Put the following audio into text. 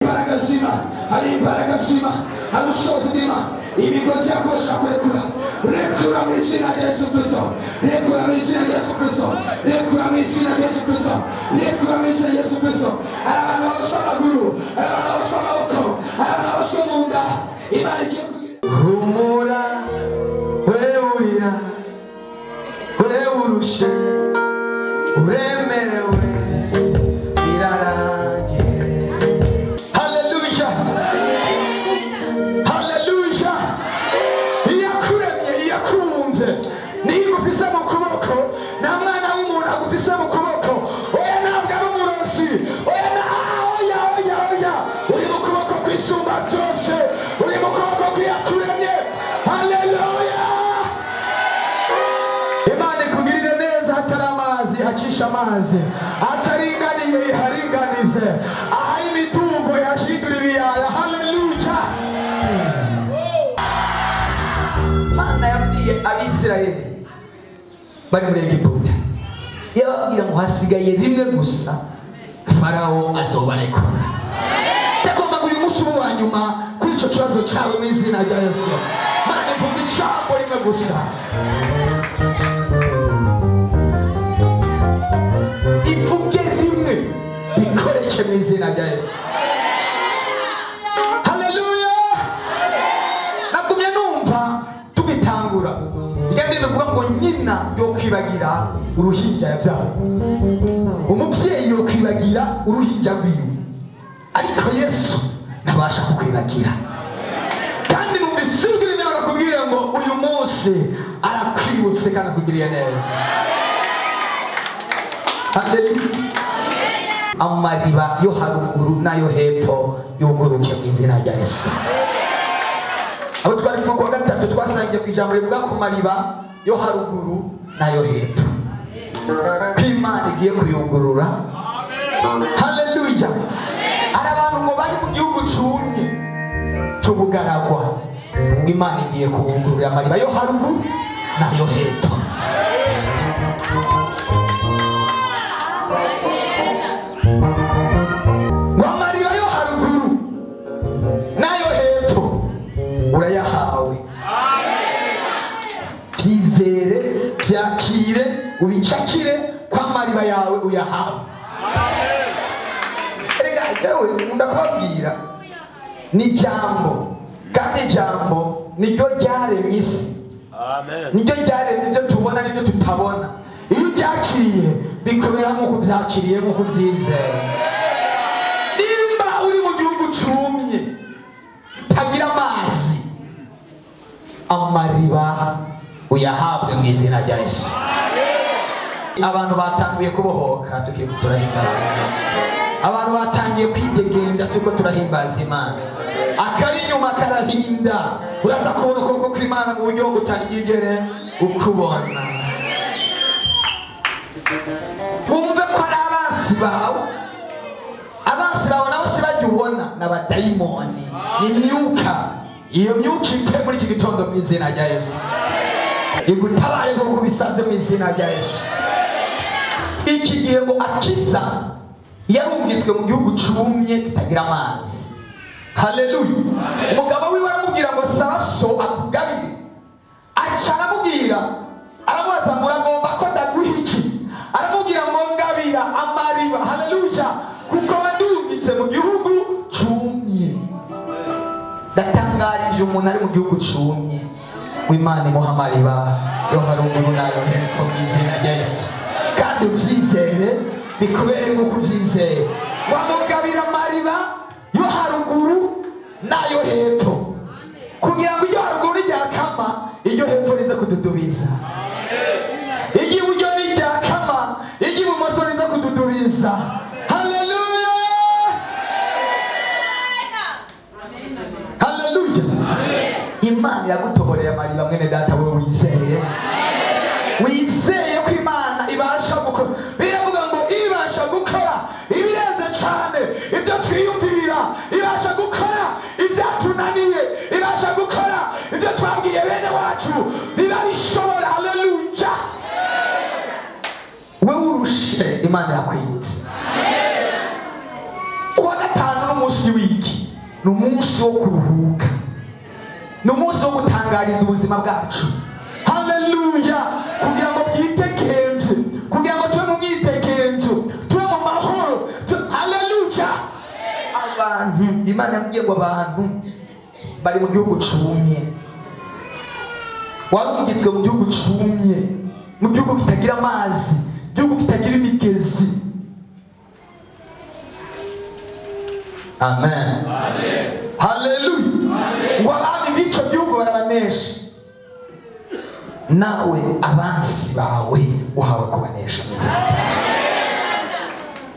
Imbaraga z'Imana, hari imbaraga z'Imana, hari ubushobozi bw'Imana. Imigozi yakosha kurekura, rekura mu izina rya Yesu Kristo, rekura mu izina rya Yesu Kristo, rekura mu izina rya Yesu Kristo, rekura mu izina rya Yesu Kristo. Hari abantu baboshwe amaguru, hari abantu baboshwe amaboko, hari abantu baboshwe mu nda. Imana igiye kugira Humura, we urira, we urushe, uremerewe, birarangiye. Haleluya, haleluya! Iyakuremye, iyakubumbye, niyo igufise mu kuboko. Nta mwana w'umuntu agufise mu kuboko. Oya, ntabwo ari umurozi. Oya, na oya, oya, oya. Uri mu kuboko kw'Isumba Byose, uri mu kuboko kw'iyakuremye. Haleluya! Imana ikugirire neza. Hatari amazi, hacisha amazi. Ahataringaniye, iharinganize. Ahari imitungo, ihashindura ibiyaya. Haleluya! Imana yabwiye Abisirayeli bari muri Egiputa, yababwira ngo hasigaye rimwe gusa, Farawo azobarekura. Ndagomba ngo uyu munsi ube uwa nyuma kuri icyo kibazo cyawe mu izina rya Yesu. Mana ivuga ijambo rimwe gusa, ivuge rimwe, bikoreke mu izina rya Yesu. Haleluya! Nagumye numva tugitangura irya ndirimbo ivuga ngo nyina yo kwibagira uruhinja yabyaye, umubyeyi yo kwibagira uruhinja rwiwe, ariko Yesu ntabasha kukwibagira. Kandi numvise ijwi rimwe bakubwira ngo uyu munsi arakwibutse kandi akugiriye neza. Haleluya! Amariba yo haruguru n'ayo hepfo yuguruke mu izina rya Yesu. Abo twari kumwe kuwa gatatu, twasangiye ku ijambo rivuga ku mariba yo haruguru n'ayo hepfo, ko Imana igiye kuyugurura. Haleluya! Hari abantu ngo bari mu gihugu cumye c'ubugaragwa, ngo Imana igiye kubugururira amariba yo haruguru n'ayo hepfo. Ngo amariba yo haruguru n'ayo hepfo urayahawe. Byizere, byakire, ubicakire ko amariba yawe uyahawe. Erega yewe, nkunda kubabwira, ni ijambo, kandi ijambo niryo ryaremye isi, niryo ryaremye ibyo tubona n'ibyo tutabona. Iyo ubyakiriye, bikubera nk'uko ubyakiriye, nk'uko ubyizera. Nimba uri mu gihugu cumye kitagira amazi, amariba uyahabwe mu izina rya Yesu. Abantu batanguye kubohoka tukiri turahimbaza Imana, abantu batangiye kwidegembya turiko turahimbaza Imana. Akari inyuma karahinda. Uraza kubona ukuboko kw'Imana mu buryo utarigere ukubona. Wumve ko ari abansi bawe. Abansi bawe nabo si bajya ubona, ni abadayimoni, ni imyuka. Iyo myuka ipfe muri iki gitondo mu izina rya Yesu. Igutabare nk'uko ubisabye mu izina rya Yesu. Iki gihe ngo Akisa yarungitswe mu gihugu cumye kitagira amazi. Haleluya! Umugabo wiwe aramubwira ngo saba so akugabire. Aca aramubwira, aramubaza ngo uragomba ko ndaguha iki? Aramubwira ngo ngabira amariba. Haleluya! Kuko wandungitse mu gihugu cumye. Ndatangarije umuntu ari mu gihugu cumye ngo Imana imuha amariba yo haruguru n'ayo hepfo mu izina rya Yesu. Kandi ubyizere, bikubere nk'uko ubyizeye. Wamugabira amariba yo haruguru n'ayo hepfo, kugira ngo iryo haruguru ryakama, iryo hepfo rize kududubiza. Iry'iburyo niryakama, iry'ibumoso rize kududubiza. Haleluya, haleluya! Imana iragutoborera amariba, mwene data. Wowe wizeye, wizeye ko Imana ibasha gukora, biravuga ngo ibasha gukora ibirenze cyane ibyo twiyumvira, ibasha gukora ibyatunaniye, ibasha gukora ibyo twabwiye bene wacu biba bishobora. Haleluya! Wewe urushe, Imana irakwibutse. Kuwa gatanu n'umunsi w'iki Ni umunsi wo kuruhuka, ni umunsi wo gutangariza ubuzima bwacu, haleluya, kugira ngo bwitekemvye, kugira ngo tube mu mwitekemvyo, tube mu mahoro. Haleluya. Abantu, Imana yambwiye ngo abantu bari mu gihugu cumye. Wari umugizwe mu gihugu cumye, mu gihugu kitagira amazi, igihugu kitagira imigezi. Amen, haleluya. Ngo abami b'ico gihugu barabanesha, nawe abansi bawe uhawe kubanesha mu izina rya Yesu.